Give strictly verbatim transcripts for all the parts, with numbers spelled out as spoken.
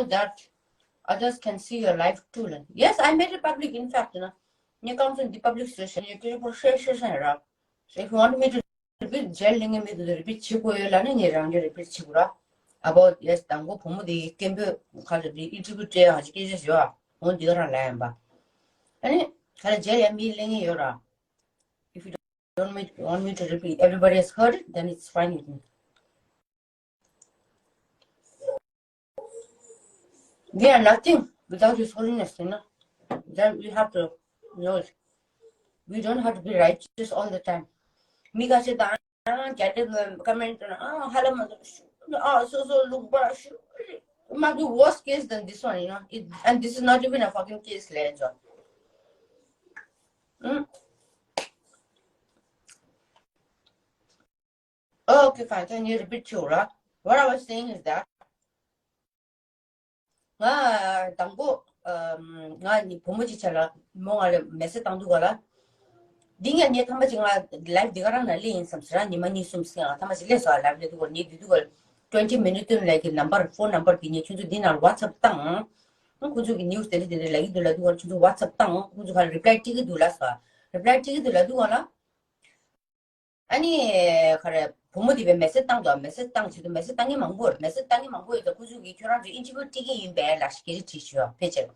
that others can see your life too. Like, yes, I made it public. In fact, you know, ངས་རྐང་བཙུགས་འདི་public་བཟོས་ཤག་ངས་སྐད་ཆ་པོ་བཤད་བཤད་བཤད་ར། So if you want me to repeat, jail ལིང་ངེ་མི་འདུག repeat བྱེད་དགོས་ཡོད་ལབ་ན་ངས་རང་གིས་repeat བྱེད་དགོས་ར། About yes, དང་པོ་བུ་མོ་དེ་སྐད་འབོད་ག་ལ་རེད། interview སྤྲད་ཡག་གི་སྐད་ཆ་ཞུ་བ། འོ་འདི་ག་རང་ལབ་ཡིན་པ། ཨ་ནི་ག་ལ་jail ཡ་མི་ལིང་ངེ་ཡོད་ར། If you don't want me, want me to repeat, everybody has heard it, then it's fine with me. We are nothing without His holiness, you know. Then we have to know it. We don't have to be righteous all the time. མི་ཁ་ཤས་དང་རྒྱ་སྐད་ཀྱི་comment དང་ཨ་ཧ་ལམ་ཨ་སོ་སོ་ལུག་པ་ཤུ། It might be worse case than this one, you know. It, and this is not even a fucking case, ལས་ཆོག་ཨང་། Oh, okay, fine. Can you repeat to her? What I was saying is that ང་དང་པོ་ང་ནི་བུ་མོ་ཅིག་ཆ་ལ་མོ་ང་ལ་message བཏང་འདུག་ག་ལ། འདི་ངས་ངས་ཐམ་པ་ཅིག་ང་live འདི་ག་རང་ན་སླེབས་ཡིན་བསམ་ཟེར་ར། ཉི་མ་གཉིས་གསུམ་སེང་ང་ཐམ་པ་ཅིག་སླེབས་སོང་། live སླེབས་འདུག་ག་ངས་འདི་འདུག་ག twenty minute ཏུ་ལ་གི་number, phone number འདི་ངས་ཁྱོད་ཚོ་འདི་ནང་WhatsApp བཏང་། ཁོང་ཚོ་གི་news དེ་འདྲ་དེ་འདྲ་ལ་གི་འདུག་ལ་འདུག་ག་ཁྱོད་ཚོ་WhatsApp བཏང་། ཁོང་ཚོ་ག་reply སྤྲད་ཀྱི་འདུག་ལ་སོ། reply སྤྲད་ཀྱི་འདུག་ལ་འདུག་ག་ལ། ཨ་ནི། ག་རེ། བུ་མོ་དེ་བས་message བཏང་འདུག message བཏང་བྱེད་དུ་message བཏང་མཁན་མང་པོ་རེད། message བཏང་མཁན་མང་པོ་ཡོད་ཙང་ཁོ་ཚོ་གིས་ཁྱོད་རང་ཚོའི་interview སྤྲད་ཀྱི་ཡིན་པས་ལབ་ཞེས་སྐད་ཆ་དྲིས་ཤོག་ཕལ་ཆེར།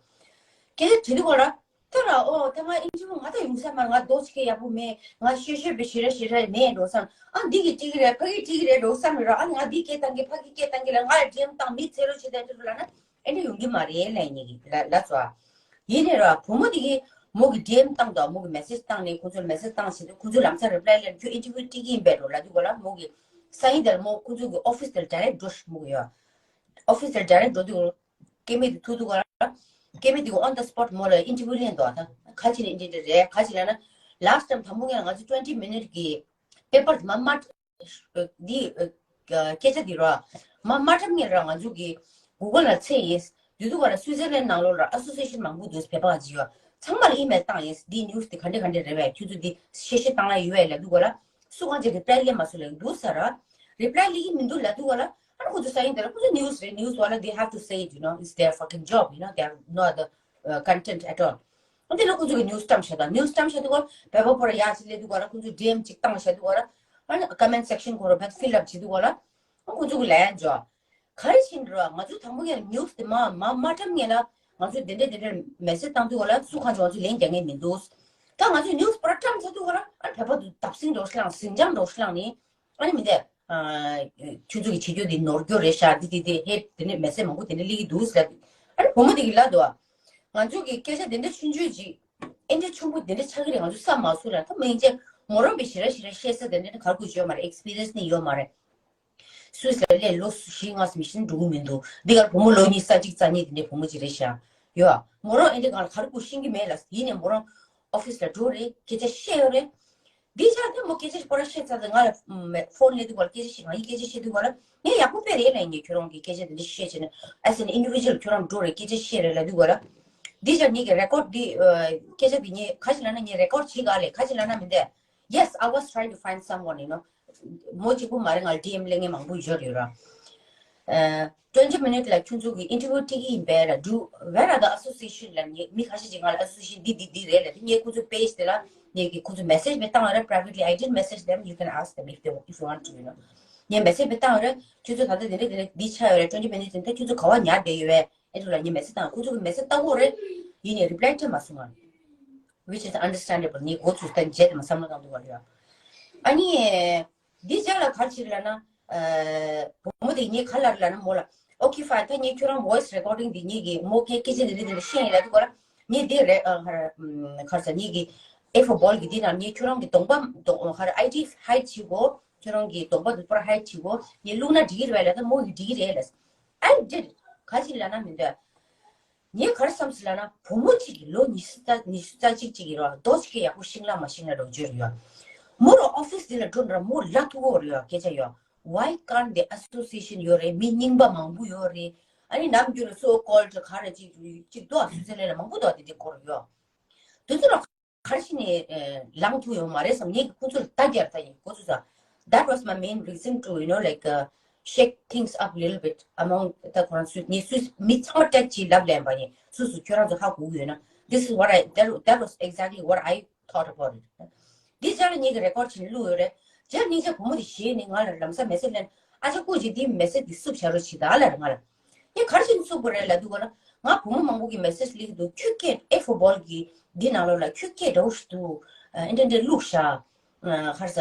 སྐད་ཆ་དྲིས་དུས་སྐོར་ལ། ད་ར་ཨོ་ད་ང་interview ང་ད་ཡོང་ས་མ་རེད། ང་རྡོ་ཆེ་གེ་ཡག་པོ་མེད། ང་ཤོད་ཤོད་པའི་ཞེ་དྲག་ཞེ་དྲག་མེད་འགྲོ་བསམ། ཨ་འདི་གིས་སྤྲད་ཀྱི་རེད། ཕ་གིས་སྤྲད་ཀྱི་རེད་འགྲོ་བསམ་རེད་ར། ཨ་ང་འདི་སྐད་བཏང་གི་ཕ་གིས་སྐད་བཏང་གི་ལ་ང་ལ་D M བཏང་མི་ཚེ་རོ་བྱེད་དེ་འགྲོ་ལ་ན། ཨེ་འདྲ་ཡོང་གི་མ་རེད་ལབ་ཡིན་གི་ལ་ལ་ཚོ། ཡིན་ནའི་ར་བུ་མོ་དེ་གིས་མོ་གི་D M བཏང་དང་མོ་གི་message བཏང་ནས་ཁོ་ཚོར་message བཏང་བྱེད་དུས་ཁོ་ཚོས་ལམ་སང་reply སླེབས། ཁྱོད་interview སྤྲད་ཀྱི་ཡིན་པས་འགྲོ་ལབ་དུས་ག་ལ་མོ་གི་སང་ཉིན་དེར་མོ་ཁོ་ཚོ་གི་office དེར་direct འགྲོ་ཞིག་མོ་གི་ཡོད། office དེར་direct འགྲོ་དུས་སྐད་མེད་དུ་ཐུག་དུས་ག་ལ། སྐད་མེད་དེ་གི་on the spot མོ་ལ་interview སླེབས་འདུག་ད་ཁ་ཅིག་ནས་འདི་འདྲ་རེད། ཁ་ཅིག་ལབ་ན་last time དང་པོ་ངས་ང་ཚོ་twenty minute གི་paper དེ་མ་མ། འདི་སྐད་ཆ་འདི་ར། མ་མ་འཁྲབ་ངེས་ར། ང་ཚོ་གི་Google ལ་བཙལ་ཡིན། དུས་དུ་བ་ལ་Switzerland ནང་ལོགས་ལ་association མང་པོ་འདུག་བོད་པ་ཅིག་ཡོད། ཚང་མ་ལ་email བཏང་ཡིན། འདི་news དེ་ག་འདྲ་ག་འདྲ་རེད་བས། ཁྱོད་ཚོ་འདི་ཤེས་ཤེས་བཏང་ལ་ཡོད་བས་ལབ་དུས་ག་ལ། སུ་གང་ཅིག་reply སླེབས་མ་སོང་ལབ་འདུག་ས་ར། reply སླེབས་ཀྱི་མི་འདུག་ལབ་དུས་ག་ལ། ཨ་ཁོ་ཚོ་ས་ཡིན་དེ་ལ་ཁོ་ཚོ་news རེད། news བ་ལ་they have to say it, you know, it's their fucking job, you know, they have no other uh, content at all. འདི་ལ་ཁོ་ཚོ་གི་news བཀྲམ་བཞག་དང་news བཀྲམ་བཞག་དུས་ག་ལ་བོད་པ་ཕོ་ར་ཡག་ཅིག་སླེབས་དུས་ག་ལ་ཁོ་ཚོ་D M ཅིག་བཏང་བཞག་དུས་ག་ལ། ཨ་ནི་comment section ཁོ་ར་བད་fill up བྱེད་དུས་ག་ལ། ཨ་ཁོ་ཚོ་གི་ལན་འཇོག་ག་རེ་བྱིན་འགྲོ། ང་ཚོ་དང་པོ་ངས་news དེ་མ་མ་མ་འཁྲབ་ངེས་ལ། ང་ཚོ་དེ་འདྲ་དེ་འདྲ་message བཏང་དུས་ག་ལ་སུ་གང་ཚོ་ང་ཚོ་ལན་རྒྱག་ངེས་མི་འདུག་ད་ང་ཚོས་news པར་བཀྲམ་ཚར་དུས་ག་ལ་ཨ་བོད་པ་དུ་བརྡབ་གསིག་འགྲོ་ཤི་ལང་ཟིང་ཆ་འགྲོ་ཤི་ལང་ནི། ཨ་ནི་མི་འདས། ཁྱོད་ཚོ་གི་བྱེད་རྒྱུ་དེ་ནོར་རྒྱུ་རེད་ཤག་འདི་དེ་དེ་ཧེ་དེ་ནས་message མང་པོ་དེ་འདྲ་སླེབས་ཀྱི་འདུག་ཟེར། ཨ་ནི་བུ་མོ་དེ་གི་ལབ་འདུག་ང་ཚོ་གི་སྐད་ཆ་དེ་འདྲ་ཆུང་ཆུང་ཅིག་ཨེ་འདྲ་ཆུང་པོ་དེ་འདྲ་ཆགས་ཀྱི་རེད། ང་ཚོ་བསམ་མ་སོང་ལ། ད་མི་ཡིན་ཅེ་མོ་རང་པའི་ཞེ་ར་ཞེ་ར་བཤད་ས་དེ་འདྲ་གར་དགོས་ཡོད་མ་རེད། experience ནི་ཡོད་མ་རེད། སུད་སི་ལ་སླེབས་ལོ་བཞི་ལྔ་ཙམ་ཕྱིན་འགྲོ་གི་མི་འདུག་འདི་གར་བུ་མོ་ལོ་གཉིས་ས་གཅིག་རྩ་གཉིས་དེ་འདྲའི་བུ་མོ་ཅིག་རེད་ཤག་ཡོད། མོ་རང་ཨེ་འདྲ་གང་ལ་གར་དགོས་ཤེས་ཀྱི་མེད་ལ། ཡིན་ནས་མོ་རང་office ལ་འགྲོ་རེད། སྐད་ཆ་བཤད་ཡོད་རེད། འདི་ཆ་དེ་མོ་སྐད་ཆ་ཁོ་རང་བཤད་ཚར་ཏེ་ང་ལ་phone སླེབས་དུས་ག་ལ་སྐད་ཆ་བཤད། ང་ཡིས་སྐད་ཆ་བཤད་དུས་ག་ལ་ངས་ཡག་པོ་དཔེ་རེད་ལབ་ཡིན། ཁྱོད་རང་གིས་སྐད་ཆ་དེ་འདྲ་བཤད་བྱས་ནས་as an individual ཁྱོད་རང་འགྲོ་རེད། སྐད་ཆ་བཤད་རེད་ལབ་དུས་ག་ལ། འདི་ཆ་ངེད་ཀྱི་record འདི་སྐད་ཆ་འདི་ངས་ག་ཅིག་ལབ་ན་ངས་record བྱེད་ག་ལས། ག་ཅིག་ལབ་ན་མི་འདས། Yes, I was trying to find someone, you know. མོ་གཅིག་པུ་མ་རེད། ང་ལ་D M སླེབས་མཁན་མང་པོ་ཡོད་ཡོད་ར། ཨ། twenty minute ལ་ཁྱོད་ཚོ་གི་interview སྤྲད་ཀྱི་ཡིན་པས་ལ། Do where are the association ལ་ངས་མི་ཁ་ཤས་ཅིག་ང་ལ་association འདི་འདི་འདི་རེད་ལ། དེ་ངས་ཁོ་ཚོ་page དེ་ལ་ངས་ཀྱི་ཁོ་ཚོ་message བྱས་བཏང་ཡོད་ར། Privately, I did message them, you can ask them if they, if you want to, you know. ངས་message བྱས་བཏང་ཡོད་ར། ཁྱོད་ཚོ་ད་ལྟ་དེ་འདྲ་དེ་འདྲ་འདི་ཆགས་ཡོད་ར། twenty minutes ད་ཁྱོད་ཚོ་ག་བ་ཉར་བསྡད་ཡོད་པས། ཨེ་འགྲོ་ལ་ངས་message བཏང་། ཁོ་ཚོ་གི་message ལྟ་གོ་རེད། ཡིན་ནའི་reply སྤྲད་མ་སོང་ང་། Which is understandable. ངས་འགོ་ཚུགས་ད་རྗེས་དེ་མ་བསམ་བློ་བཏང་འདུག་བ་རེད། ཨ་ནི། འདི་རྗེས་ལ་ག་རེ་བྱེད་ལབ་ན། བུ་མོ་དེ་ངས་ག་ལབ་ལབ་ན་མོ་ལ། Okay, fine. ད་ངས་ཁྱོད་རང་voice recording འདི་ངས་ཀྱི་མོ་ཁའི་སྐད་ཆ་འདི་འདི་འདི་བཤད་ཡིན་ལབ་དུས་ག་ལ། ངས་འདི་རེད་ཨ་ག་རེ་ག་རེ་ཟ་ངས་ཀྱི་F four ball གི་འདི་ནང་ངས་ཁྱོད་རང་གི་གདོང་པ་གདོང་ག་རེ་ID hide བྱེད་དགོ། ཁྱོད་རང་གི་གདོང་པ་འདི་པར་hide བྱེད་དགོ། ངས་བླུགས་ན་འགྲིག་གི་རེད་ལབ་ད་མོ་ཡིས་འགྲིག་གི་རེད་ལབ། I did. ག་ཅིག་ལབ་ན་མི་འདོད། ངས་ག་རེ་བསམ་སོང་ལབ་ན་བུ་མོ་གཅིག་གིས་ལོ་ཉི་ཤུ་རྩ་ཉི་ཤུ་རྩ་གཅིག་གཅིག་གིས་རོ་རྡོ་གཅིག་གིས་ཡག་པོ་ཤིང་ལ་མ་ཤིང་ལ་རོ་བརྗོད་ཡོད། མོ་རོ་office འདི་ལ་འགྲོ་ན་ར་མོ་ལ་ཐུག་གོ་རེ་ཡོད་སྐད་ཆ་ཡོད། Why can't the association ཡོད་རེད། མི་རྙིང་པ་མང་པོ་ཡོད་རེད། ཨ་ནི་ནམ་རྒྱུན་ལ་so called ག་རེ་གཅིག་གཅིག་འདུག་ཨ། སུད་སི་ལན་ལ་མང་པོ་འདུག་ཨ། དེ་དེ་སྐོར་ཡོད། དེ་ཚོ་ལ་ག་རེ་བྱས་ནས་ལངས་ཐུབ་ཡོད་མ་རེད་བསམ། ངས་ཁོ་ཚོ་ལ་ལྟ་རྒྱག་ད་ཡིན་ཁོ་ཚོ་ས། That was my main reason to, you know, like, uh, shake things up little bit among the ཁོ་རང་ཚོས་ངས་སུས་མི་ཚང་མ་སྤྲད་ཅིག་ལབ་ལན་པ་ཡིན། སུ་སུ་ཁྱོད་རང་ཚོ་ཧ་གོ་གི་ཡོད་ན། This is what I, that, that was exactly what I thought about it. འདི་ཅར་གཉིས་ཀྱི་རེ་ཀོར་བྱས་ནས་བླུགས་ཡོད་རེད། ཅར་གཉིས་ཀྱི་བུ་མོ་དེ་ཞེད་ནས་ང་ལ་ལམ་སང་མེ་སེ་ལན། ཨ་ཅག་སྐུ་མཁྱེན། འདིའི་མེ་སེ་ཇི་འདི་བསུབ་བྱ་རོགས་བྱེད་ད་ལབ་རེད་ང་ལ། ངས་ག་རེ་བྱས་ནས་བསུབ་དགོས་རེད་ལབ་དུས་ག་ལ། ང་བུ་མོ་མང་པོ་གི་མེ་སེ་ཇི་སླེབས་ཀྱི་འདུག་ཁྱོད་སྐད་ཨེ་ཧྥོ་བོལ་གི་འདི་ནང་ལོགས་ལ་ཁྱོད་སྐད་འདྲ་བོ་ཞིག་འདུག་ཨ་འདྲ་འདྲ་བླུགས་ཤག་ཨ་ག་རེ་ཟ།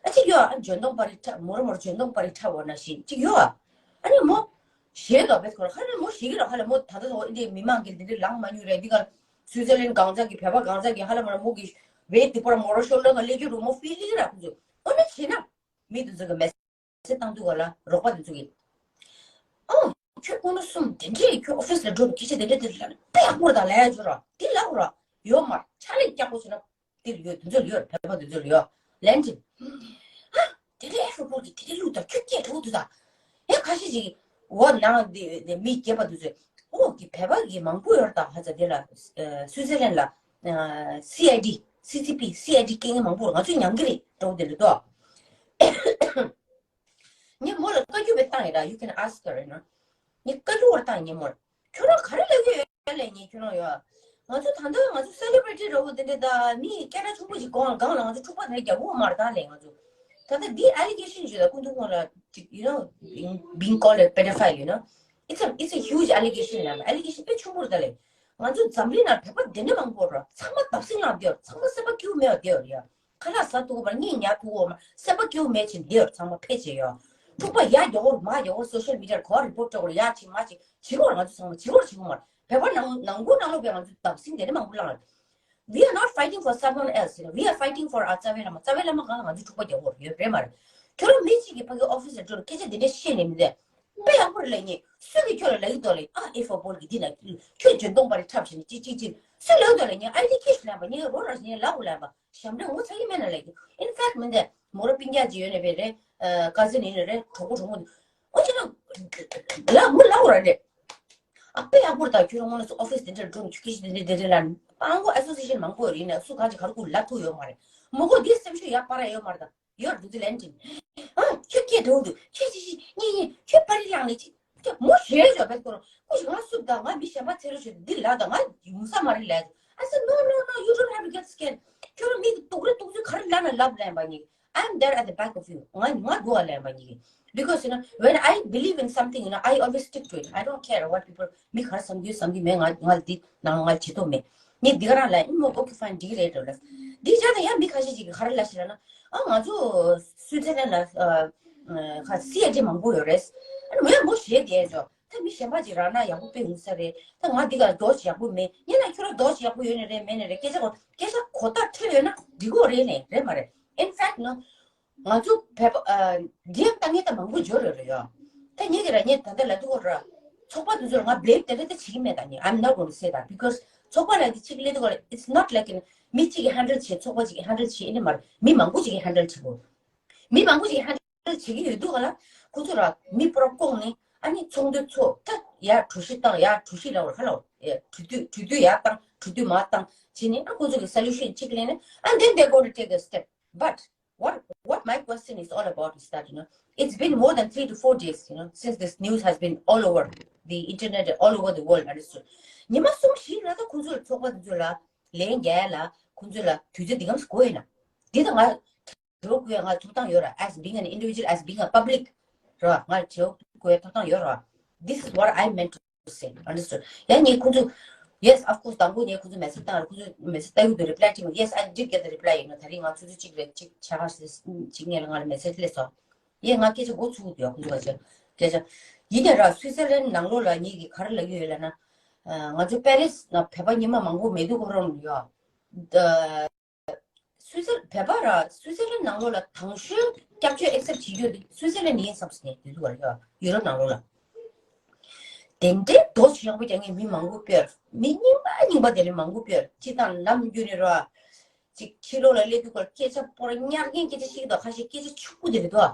ཨ་ཅིག་ཡོད། ཨ་འཇོན་ཐང་པ་རི་ཁྲ་མོ་ར་མོ་ར་འཇོན་ཐང་པ་རི་ཁྲ་བོ་ན་ཞིག་ཅིག་ཡོད། ཨ་ནི་མོ་ཞེད་དོ་བེད་ཁོ་ར་ཧ་ལས་མོ་ཞེད་ཀྱི་ར་ཧ་ལས་མོ་ད་ལྟ་ཚོ་འདི་མི་མང་གི་འདི་འདྲ་ལངས་མ་མྱོང་རེད། འདི་ག་སུའི་ཙེར་ལན་གང་ཚ་གི་བོད་པ་གང་ཚ་གི་ཧ་ལས་མོ་ར་མོ་གི་བེད་དུ་པར་མོ་ར་ཤོར་ལོ་ང་ལས་རྒྱུ་རུ་མོ་ཕི་ལི་ར་ཁུ་ཚོ་ཨོ་ནི་བྱེད་ན་མི་དུ་ཚོ་གི་མེ་སེ་བཏང་དུས་ག་ལ་རོགས་པ་དེ་ཚོ་གིས། ཨོ། ཁྱོད་དགུང་ལོ་གསུམ་དེ་འདྲས་ཁྱོད་ཨོ་ཕི་སི་ལ་འགྲོ་དུས་སྐད་ཆ་དེ་འདྲས་དེ་ལ་དཔེ་ཡག་པོ་རེད་ད་ལབ་ཡ་ཅོ་ར་དེ་ལབ་ར་ཡོད་མ་རེད། ཕྱག་ལས་ཡག་པོ་བྱས་ན་དེ་ལ་ཡོད། དེ་ཚོ་ལ་ཡོད་རེད། བོད་པ་དེ་ཚོ་ལ་ཡོད། ལན་ཅིག་ཨ། དེ་འདྲས་ཨེ་ཧྥོ་བོལ་གི་དེ་འདྲས་བླུགས་ད་ཁྱོད་སྐད་འགྲོ་འདུག་ད། ཡ་ཁ་ཤས་ཅིག་འོ་ནང་དེ་དེ་མི་སྐྱེས་པ་དེ་ཚོས་ཨོ་གི་བོད་པ་གི་མང་པོ་ཡོད་རེད་ད། ཧ་ཙ་དེ་ལ་སུའི་ཙེར་ལན་ལ་སི་ཨའི་ཌི་སི་སི་པི་སི་ཨའི་ཌི་སྐྱེ་མཁན་མང་པོ་རེད། ང་ཚོས་མྱང་གི་རེད་འགྲོ་དེ་ལ་དོ། ངས་མོ་ལ་བཀའ་བཀྱོན་བྱས་བཏང་ཡིན་ར། You can ask her, you know. ངས་བཀའ་བཀྱོན་བྱས་བཏང་། ངས་མོ་ལ་ཁྱོད་རང་ག་རེ་ལབ་ཀྱི་ཡོད་ལབ་ངས། ཁྱོད་རང་ཡོད། ང་ཚོ་ད་ལྟ་ང་ཚོ་སེ་ལེ་བྷི་རི་ཊི་འདྲ་བོ་དེ་འདྲ་དང་མི་སྐད་གྲགས་ཆེན་པོ་ཞིག་སྒང་ལ་ང་ཚོ་འཁྲུག་པ་དེ་རྒྱག་གི་ཡོད་མ་རེད་ད་ལབ། ང་ཚོ་ད་ལྟ་འདི་ཨེ་ལི་གེ་ཤན་ཞིག་ད་ཁོང་ཚོ་ཁོང་ལ་ཅིག you know, being called a pedophile, you know. It's a, it's a huge allegation ལབ། ཨེ་ལི་གེ་ཤན་དཔེ་ཆེན་པོ་རེད་ད་ལབ། ང་ཚོ་འཛམ་གླིང་ནང་བོད་པ་དེ་འདྲ་མང་པོ་རེད། ཚང་མ་བརྡབ་གསིག་ལངས་བསྡད་ཡོད་རེད། ཚང་མ་སེམས་པ་སྐྱིད་པོ་མེད་པ་བསྡད་ཡོད་རེད་ཡ། ཁ་ལག་ཟ་ཐུབ་ཀྱི་མ་རེད། གཉིད་ཉལ་ཐུབ་ཀྱི་མ་རེད། སེམས་པ་སྐྱིད་པོ་མེད་བྱས་བསྡད་ཡོད་རེད། ཚང་མ་ཕལ་ཆེར་ཡ། འཁྲུག་པ་ཡར་རྒྱག་གི་རེད་མར་རྒྱག་གི་རེད། སོ་ཤལ་མི་ཌི་ཡར་ག་པར་རི་པོར་ཊི་སྤྲད་དགོས་རེད། ཡར་བྱེད་མར་བྱེད་བྱེད་ཀྱི་ཡོད་རེད། ང་ཚོ་ཚང་མ་བྱེད་ཀྱི་ཡོད་རེད། བྱེད་ཀྱི་ཡོད་མ་རེད། བོད་པ་ནང་ནང་ཁུལ་ནང་ལོགས་པའི་ང་ཚོ་བརྡབ་གསིག་དེ་འདྲ་མང་པོ་བསླངས་རེད། We are not fighting for someone else, you know. We are fighting for our རྩ་བའི་བླ་མ། རྩ་བའི་བླ་མ་སྒང་ལ་ང་ཚོ་འཁྲུག་པ་རྒྱག་གི་ཡོད་རེད་མ་རེད། ཁྱོད་རང་མི་གཅིག་གིས་ཕ་གི་ཨོ་ཕི་སི་ལ་འགྲོ་རུ་སྐད་ཆ་དེ་འདྲ་བཤད་ནས་མི་བསྡད། དཔེ་ཡག་པོ་རེད་ལབ་ངས། སུ་གིས་ཁྱོད་ལ་ལབ་ཀྱི་འདུག་ལབ། ཨ་ཨེ་ཧྥོ་བོལ་གི་འདི་ན་ཁྱོད་འཇོན་ཐང་པ་རེད་འཁྲབ་བྱས་ནས་ཅིག་ཅིག་ཅིག་སུས་ལབ་ཀྱི་འདུག་ལབ། ངས་ཨའི་ཌི་ཁྱེར་ཤོག་ལབ་པ། ངས་རོ་ར་ངས་ལབ་དགོས་ལབ་པ། ཞབས་འདྲེན་ངོ་ཚ་གི་མེད་ན་ལབ་ཀྱི། In fact མི་འདི་མོ་ར་སྤུན་ཀྱག་ཅིག་ཡོད་ནས་བས་རེད། ཀ་ཟིན་ཡིན་ནས་རེད། གྲོགས་པོ་གྲོགས་མོ་འདི། ཨོ་ཅི་ན་ལབ་མོ་ལབ་དགོས་ར་རེད། ཨ་དཔེ་ཡག་པོ་རེད་ད། ཁྱོད་རང་སྔོན་ལ་སུ་ཨོ་ཕི་སི་དེ་འདྲ་འགྲོ་ནས་ཁྱོད་སྐད་ཆ་དེ་འདྲ་དེ་འདྲ་ལབ། སྤང་གོ་ཨེ་སོ་སི་ཨེ་ཤན་མང་པོ་ཡོད་རེད། ཡིན་ན་སུ་གང་ཅིག་ག་རེ་ཁུར་ལབ་ཐུབ་ཡོད་མ་རེད། མོ་གོ་འདི་སེམས་ཤུགས་ཡར་སྤར་ཡ་ཡོད་མ་རེད་ད། ཡོད་རེད་འདུག་ལན་ཅིག་ཨ་ཁྱོད་སྐད་འགྲོ་འདུག་ཁྱོད་ཅི་ཞིག་ངེས་ངེས་ཁྱོད་པར་རི་ལངས་ནས་ཅི། ཁྱོད་མོ་ཞེས་བྱ་བའི་སྐོར་སྐུ་ཞིག་ང་སུབ་དང་ང་མི་གཞན་པ་ཚེ་རོ་ཞིག་འདི་ལ་དང་ང་ཡོང་ས་མ་རེད་ལབ། I said, "No, no, no, you don't have to get scared. ཁྱོད་རང་མི་གི་སྡུག་རུས་སྡུག་རུས་ག་རེ་ལབ་ན་ལབ་ལབ་པ་ཉིད། I'm there at the back of you. ང་ང་འགྲོ་བ་ལབ་པ་ཉིད། Because, you know, when I believe in something, you know, I always stick to it. I don't care what people མི་ག་རེ་བསམ་གི་ཡོད་བསམ་གི་མེད། ང་ང་འདི་ནང་ང་བྱེད་ཐུབ་མེད། ངས་འདི་ག་རང་ལ་ཨིན་མོ་okay fine འགྲིག་རེད་འགྲོ་ལ། འདི་བྱས་ན་ཡང་མི་ཁ་ཤས་ཅིག་གིས་ག་རེ་ལབ་ཤེས་ལབ་ན། ཨ་ང་ཚོ་སུའི་ཙེར་ལན་ལ་ཁ་སི་ཨའི་ཌི་མང་པོ་ཡོད་རེད། ཨ་ནི་མོ་ཡང་མོ་ཞེད་བསྡད་ཆོག་ད་མི་གཞན་པ་ཅིག་རག་ན་ཡག་པོ་དཔེ་ཡོང་ས་རེད། ད་ང་འདི་ག་རྡོ་ཅིག་ཡག་པོ་མེད། ཡིན་ན་ཁྱོད་རང་རྡོ་ཅིག་ཡག་པོ་ཡོད་ནི་རེད་མེད་ནི་རེད། སྐད་ཆ་གོ་སྐད་ཆ་གོ་རྟོགས་འཕྲོད་ཡོད་ན་འགྲིག་གོ་རེད་ནི་རེད་མ་རེད། In fact ནོ། ང་ཚོ་བོད་པ་ཨ་ཌི་ཨེམ་བཏང་མཁན་ད་མང་པོ་འབྱོར་ཡོད་རེད་ཡོ། ད་ངས་ཀྱི་ར་ངས་ད་ལྟ་ལབ་དུས་སྐོར་ར། ཚོགས་པ་དེ་ཚོར་ང་བླེམ་དེ་འདྲ་ད་བྱེད་ཀྱི་མེད་ད་ངས། I'm not going to say that because ཚོགས་པ་ལ་དེ་གཅིག་སླེབས་དུས་སྐོར་it's not like མི་གཅིག་གིས་ཧན་ཌལ་བྱེད། ཚོགས་པ་གཅིག་གིས་ཧན་ཌལ་བྱེད་ཨེ་ནི་མ་རེད། མི་མང་པོ་ཅིག་གིས་ཧན་ཌལ་བྱེད་དགོས། མི་མང་པོ་ཅིག་གིས་ཧན་ཌལ་བྱེད་ཀྱི་ཡོད་དུས་ག་ལ་ཁོ་ཚོ་ར་མི་པོ་ར་བསྐོངས་ནས་ཨ་ནི་ཚོགས་འདུ་ཚོགས་ད་ཡ་གྲོས་གཞི་བཏང་ཡ་གྲོས་གཞི་ལ་བར་ཧ་ལ་བ་གྲོས་དུས་གྲོས་དུས་ཡ་བཏང་གྲོས་དུས་མ་བཏང་བྱས་ནས་ཨ་ཁོ་ཚོ་གི་སོ་ལུ་ཤན་གཅིག་ལེན་ནས་and then they're going to take a step. But what what my question is all about is that, you know, it's been more than three to four days, you know, since this news has been all over the internet and all over the world, understood? ཉི་མ་གསུམ་བཞི་ལ་ད་ཁོང་ཚོ་ཚོགས་པ་དེ་ཚོ་ལ་ལན་རྒྱག་ལ་ཁོང་ཚོ་ལ་དུས་ཚོད་འདི་གམ་དགོས་ཡིན་ན། འདི་ད་ང་དེ་བ་ཁུ་ཡ་ང་ཐུགས་དང་ཡོད་ར། As being an individual, as being a public ར་ང་དེ་བ་ཁུ་ཡ་ཐུགས་དང་ཡོད་ར། This is what I meant to say, understood? ཡང་ངས་ཁོང་ཚོ། Yes, of course. དང་པོ་ངས་ཁོང་ཚོ་མེ་སེ་ཇི་བཏང་ར། ཁོང་ཚོ་མེ་སེ་ཇི་ལྟ་གི་འདུག reply བྱེད་མ། Yes, I did get the reply, you know. ད་རིང་ང་ཆུ་ཚོད་གཅིག་རེད་གཅིག་ཆ་ག་ཞིག་གཅིག་ངས་ལ་ང་ལ་མེ་སེ་ཇི་སླེབས་སོང་། ཡེ་ང་སྐད་ཆ་མགོ་ཚུགས་འདུག་ཡ་ཁོང་ཚོ་ག་ཅེ་སྐད་ཆ། ཡིན་ནའི་ར་སུའི་ཙེར་ལན་ནང་ལོགས་ལ་ངེད་ཀྱིས་ག་རེ་ལབ་ཀྱི་ཡོད་ལབ་ན། ང་ཚོ་པེ་རིས་ན་བོད་པ་ཉི་མ་མང་པོ་མེད་དུས་ཁོ་རང་ཡོད། སུའི་ཙེར་བོད་པ་ར་སུའི་ཙེར་ལན་ནང་ལོགས་ལ་དང་ཤོས་སྐྱབས་བཅོལ་ཨེག་སེབ་བྱེད་རྒྱུ་འདི་སུའི་ཙེར་ལན་ཡིན་བསམ་སོང་ངས་དེ་དུས་ལ་ཡོད་ཡུ་རོབ་ནང་ལོགས་ལ། དེ་འདྲའི་རྡོ་ཆེན་པོ་རྒྱག་མཁན་མི་མང་པོ་དཔེར་མི་རྙིང་པ་རྙིང་པ་དེ་ལས་མང་པོ་དཔེར་སྤྱི་བཏང་ལམ་བརྒྱུད་ནས་ར། ཅིག་ཕྱི་ལོགས་ལ་སླེབས་དུས་སྐོར་སྐད་ཆ་པོ་ར་ཉག་གིན་སྐད་ཆ་ཤིག་དང་ཁ་ཤས་སྐད་ཆ་ཕྱུག་པོ་དེ་རེད་དོ།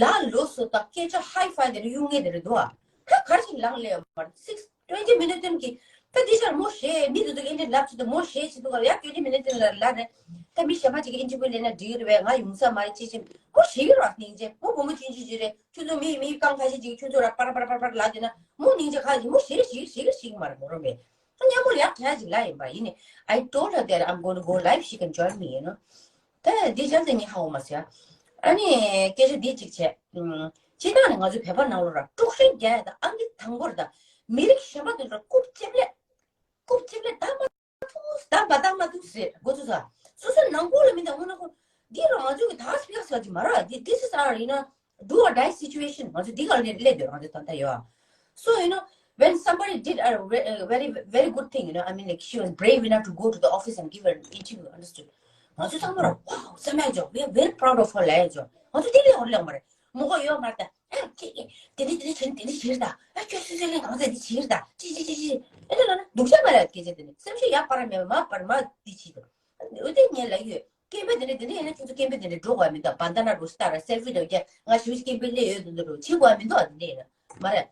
ལ་ལོ་སོ་དང་སྐད་ཆ་ཧའི་ཕའི་དེ་རེད་གཡུག་ངེས་དེ་རེད་དོ། ཧ་གར་ཞིག་ལངས་ལས་ཡོད་མ་རེད། six twenty minute ཀྱི་ ད་འདི་ཤར་མོ་ཞེས་མི་དེ་ཚོ་ཨིན་ཇི་ལབ་ཚོད་དུ་མོ་ཞེས་བྱེད་འདུག་ག་ཡ་ཀྱོ་ནི་མི་ནི་དེ་ལ་ལ་རེད། ད་མི་གཞན་པ་ཅིག་གིས་ཨིན་ཇི་བུ་ལེན་ན་འགྲིག་རེད་བས། ང་ཡོང་ས་མ་རེད་ཅི་ཅི་མོ་ཞེས་རོགས་སྙིང་རྗེ། མོ་བུ་མོ་ཆུང་ཆུང་ཅི་རེད། ཁྱོད་ཚོ་མི་མི་རྐང་ཁ་ཤས་ཅིག་ཁྱོད་ཚོ་ར་པར་པར་པར་པར་ལབ་དེ་ན་མོ་སྙིང་རྗེ་ཁ་ཅིག་མོ་ཞེས་ཞེས་ཞེས་ཞེས་མ་རེད་མོ་རོ་མེད། ཁོ་མཉམ་པོ་ལེགས་དྲག་ཅིག་ལ་ཡིན་པ་ཡིན་ནི། I told her that I'm going to go live, she can join me, you know. ད་འདི་བྱས་ཏེ་ངས་ཧ་གོ་མ་སོང་། ཨ་ནི་སྐད་ཆ་འདི་གཅིག་བྱས། ཨུམ། སྤྱིར་བཏང་ནས་ང་ཚོའི་བོད་པ་ནང་ལོགས་ལ་དཀྲུག་ཤིང་རྒྱག་ཡ་དང་ཨང་ཀི་དང་པོར་དང་མི་རིགས་གཞན་པ་དེ་ཚོར་རྐུབ་ལྕེབ་ལེ། རྐུབ་ལྕེབ་ལེ་ད་མ་ཐུག་ད་མ་ད་མ་ཐུག་ཟེར་འགོ་ཚུགས་ས། སོ་སོའི་ནང་ཁུལ་ལ་མི་འདང་ངོ་ན་ཁོ་འདི་ལ་ང་ཚོ་གི་ད་སྤི་ཁ་ཟ་གི་མ་ར་འདི། This is our, you know, do or die situation. ང་ཚོ་འདི་ག་ལ་སླེབས་སྡོད་རང་ཚོ་ད་ལྟ་ཡོད། So, you know, when somebody did a re- a very, very good thing, you know, I mean, like, she was brave enough to go to the office and give an interview, understood? ང་ཚོ་ཚང་མ་ར་wow བསམ་ཡ་ཅོ། We are very proud of her ལབ་ཡ་ཅོ། ང་ཚོ་དེ་ལས་འོར་ལས་མ་རེད། མོ་གོ་ཡོད་མ་རེད་ད། ཨ་ཁྱེད་ཀྱིས་དེ་འདྲ་དེ་འདྲ་བྱས་ནས་དེ་འདྲ་བྱེད་རེད་ད། ཨ་ཁྱོད་སུ་སུ་ལས་ང་ཚོ་འདི་བྱེད་རེད་ད། ཅི་ཅི་ཅི་ཅི། ཨེ་ད་ལ་ན་སྡུག་ཅག་མ་རེད་སྐད་ཆ་དེ་ནི་སེམས་ཤུགས་ཡག་པར་མེད་པ་མ་པར་མ་འདི་བྱེད་དོ། འོ་དེ་ངས་ལབ་ཡོད། སྐད་འབོད་དེ་འདྲ་དེ་འདྲ་ཡིན་ན་ཁྱོད་ཚོ་སྐད་འབོད་དེ་འདྲ་འགྲོ་དགོས་མི་འདུག་བ་ད་ན་རུ་སྟ་ར་སེལ་ཕི་འདྲ་བརྒྱབ། ང་ཞིག་སྐད་འབོད་སླེབས་ཡོད་དུ་འདུག་རུ་བྱེད་དགོས་མི་འདུག་བ་དེ་འདྲ་ཡིན་ན་མ་རེད།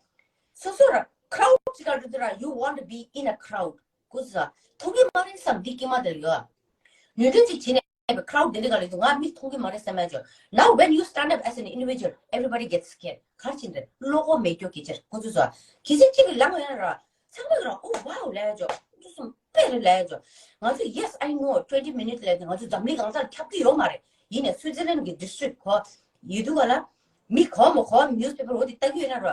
སོ་སོ་ར་ཁྲའུ་ཅིག་ག་འགྲོ་དུས་ར་you want to be in a crowd. ཀུ་ཟ། མཐོང་གི་མ་རེད་བསམ་འདི་སྐྱེས་མ་དེར་ཡོད། ནུས་ལྡན་ཅིག་བྱེད་ནས་ཁྲའུ་དེ་འདྲ་ག་ལ་འདུག་ང་མི་མཐོང་གི་མ་རེད་བསམ་ཡ་ཅོ། Now when you stand up as an individual, everybody gets scared. གར་ཕྱིན་ཏེ་བློ་ཁོག་མེད་སྐྱོ་སྐད་ཆ་ཁོ་ཚོ་ཚོ། གལ་སྲིད་གཅིག་གིས་ལངས་ཡོད་ན་ར། ཚང་མས་ར་ཨོ་wow ལབ་ཡ་ཅོ། ཁོ་ཚོ་གསུམ་དཔེ་རེད་ལབ་ཡ་ཅོ། ང་ཚོ་yes, I know, twenty minutes ལབ་ཡ་ང་ཚོ་འཛམ་གླིང་གང་སར་ཁྱབ་ཀྱི་ཡོད་མ་རེད། ཡིན་ནས་སུའི་ཙི་ལན་གྱི་district གོ་ཡོད་དུས་ག་ལ། མི་གོ་མ་གོ་newspaper འོ་དེ་ལྟ་གི་ཡོད་ན་ར།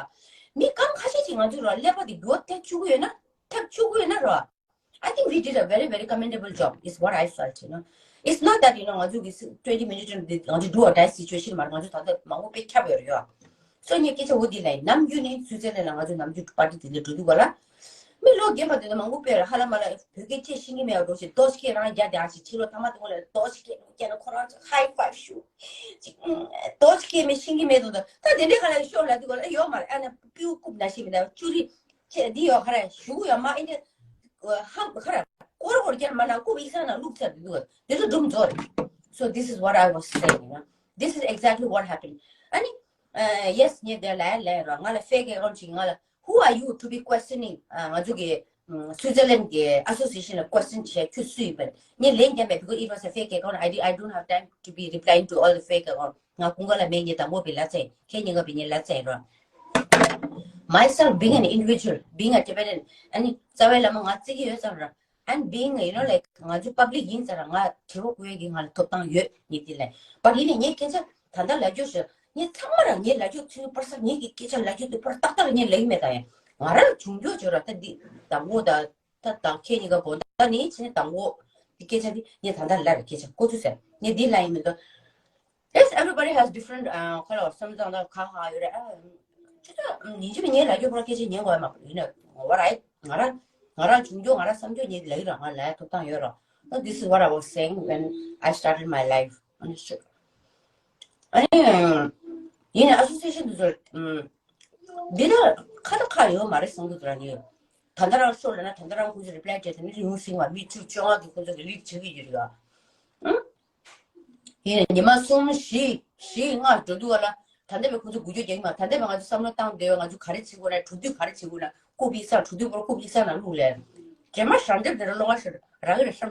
མི་གང་ཁ་ཤས་ཅིག་ང་ཚོ་ར་ཀླད་པ་དེ་འགྱུར་བ་ཐེབས་བཅུག་གི་ཡོད་ན། ཐེབས་བཅུག་གི་ཡོད་ན་ར། I think we did a very, very commendable job, is what I felt, you know. It's not that, you know, ང་ཚོ་གི་twenty minutes འདི་ང་ཚོ་do or die situation མ་རེད། ང་ཚོ་ད་ལྟ་མང་པོ་དཔེ་ཁྱབ་ཡོད་རེད་ཡོད། So ངས་སྐད་ཆ་འོ་འདི་ལབ་ཡིན། ནམ་རྒྱུན་ནས་སུའི་ཙི་ལན་ལ་ང་ཚོ་ནམ་རྒྱུན་པར་ཊི་དེ་འདྲ་འགྲོ་དུས་ག་ལ། མི་ལོ་རྒན་པ་དེ་ཚོ་མང་པོ་དཔེ་ར་ཧ་ལམ་ལ་བོད་སྐད་ཅིག་ཤེས་ཀྱི་མེད་པ་འདྲ་ཞིག་རྡོ་ཞིག་སྐད་རང་རྒྱག་བསྡད་ཨ་ཞིག་ཕྱི་ལོགས་ཐ་མ་དེ་ངོ་ལ་རྡོ་ཞིག་སྐད་རྒྱག་ན་ཁོ་རང་ཚོ་high five ཞུ། ཅིག་རྡོ་ཞིག་སྐད་མི་ཤེས་ཀྱི་མེད་དུ་འདུག་ད་དེ་འདྲའི་ག་ལ་ཤོག་ལབ་དུས་ག་ལ་ཡོད་མ་རེད། ཨ་ནི་པིའུ་རྐུབ་ན་ཤེས་མི་འདུག་ཅུ་རི་ཅེ་འདི་ཡོད་ག་རེ་ཞུ་གི་ཡོད་མ་ཨེ་འདྲ། ཧམ་ག་རེ་ཀོར་ཀོར་རྒྱག་མ་ན་རྐུབ་ཡིག་ཚང་ན་བླུགས་ཚར་འདུག་དེ་ཚོ་སྒྲུང་རྫོགས་རེད། So this is what I was saying, you know. This is exactly what happened. ཨ་ནི། ཨ། Yes, ངས་དེ་ལ་ལན་རོགས། ང་ལ་fake account ཅིག་ང་ལ། Who are you to be questioning? ཨ། ང་ཚོ་གི། ཨ། སུའི་ཙི་ལན་གི་association ལ་question བྱས། ཁྱོད་སུ་ཡིན་པས། ངས་ལན་རྒྱབ་མེད། Because it was a fake account. I did, I don't have time to be replying to all the fake account. ང་ཀུན་དགའ་ལ་མེད། ངས་དང་པོ་བི་ལ་ཚེ་ཁྱེད་ཉིན་ག་བི་ཉིན་ལ་ཚེ་རོགས། Myself being an individual, being a Tibetan, ཨ་ནི་རྩ་བའི་བླ་མ་ང་བརྩི་གི་ཡོད་ཙང་ར། And being, you know, like ང་ཚོ་public ཡིན་ཙང་ར་ང་དྲི་བ་བཀོད་ཡས་ཀྱི་ང་ལ་ཐོབ་ཐང་ཡོད་ངས་དེ་ལས། But ཡིན་ནའི་ངས་སྐད་ཆ་ད་ལྟ་ལབ་རྒྱུ་ཞིག་ངས་ཚང་མ་ར་ངས་ལབ་རྒྱུ་ཚུལ་པར་ས་ངས་ཀྱི་སྐད་ཆ་ལབ་རྒྱུ་དེ་པར་ཏག་ཏག་ངས་ལབ་ཀྱི་མེད་ད་ཡ། ང་རང་བྱུང་རྒྱུ་བྱོས་ར་ད་འདི་དང་པོ་ད་ད་དང་ཁྱེད་གཉིས་ཀ་གོ་ད་ནི་ཕྱི་ནས་དང་པོ་འདི་སྐད་ཆ་འདི་ངས་ད་ལྟ་ལབ་ར་སྐད་ཆ་ཀོ་ཚུལ་ཟེར་ངས་འདི་ལབ་ཡིན་མེད་ད། Yes, everybody has different, ཨ། ཁ་ལོ་བསམ་བློ་དང་ཁ་ཧ་ཡོད་རེད། ཨ། ཅི་ད་ཉིན་གཅིག་ཉིན་ལ་རྒྱུ་ཁོ་རང་སྐད་ཆ་ཉན་དགོས་མ་ཡིན་ན་ངོ་བ་རེད། ང་རང་ང་རང་བྱུང་རྒྱུ་ང་རང་བསམ་རྒྱུ་ཉིད་ལ་ཡོད་ར་ང་ལ་ཐོབ་ཐང་ཡོད་ར། No, this is what I was saying when I started my life. Understood? ཨ་ནི་ཡིན་ན་association དུ་ཚོ་འདི་ལ་ཁ་ད་ཁ་ཡོད་མ་རེད་བསམ་གི་འདུག་ར་ནི། ད་ལྟ་རང་ཤོར་ལ་ན་ད་ལྟ་རང་ཁོ་ཚོ་reply བྱས་ད་ནི་ཡོང་སྲིད་པ་མི་བཅུ་བཅོ་ལྔ་གི་ཁོ་ཚོ་གི་lead བྱེད་གི་ཡོད་ར། ཨང་། ཡིན་ནའི་ཉི་མ་གསུམ་བཞི་བཞི་ལྔ་འགྲོ་དུས་ག་ལ་ད་ལྟ་བའི་ཁོ་ཚོ་འགུལ་སྐྱོད་རྒྱག་གི་མ། ད་ལྟ་བའི་ང་ཚོ་བསམ་བློ་བཏང་བསྡད་ཡོད། ང་ཚོ་ག་རེ་བྱེད་དགོས་ན། གྲོས་བསྡུར་ག་རེ་བྱེད་དགོས་ན། རྐུབ་ཡིག་ཚང་གྲོས་བསྡུར་པོ་རྐུབ་ཡིག་ཚང་ནང་བླུགས་ལས། རྗེས་མ་ཞལ་འདེབས་དེ་ར་ལོ་ང་ཞིག་རག་གི་རེད་བསམ།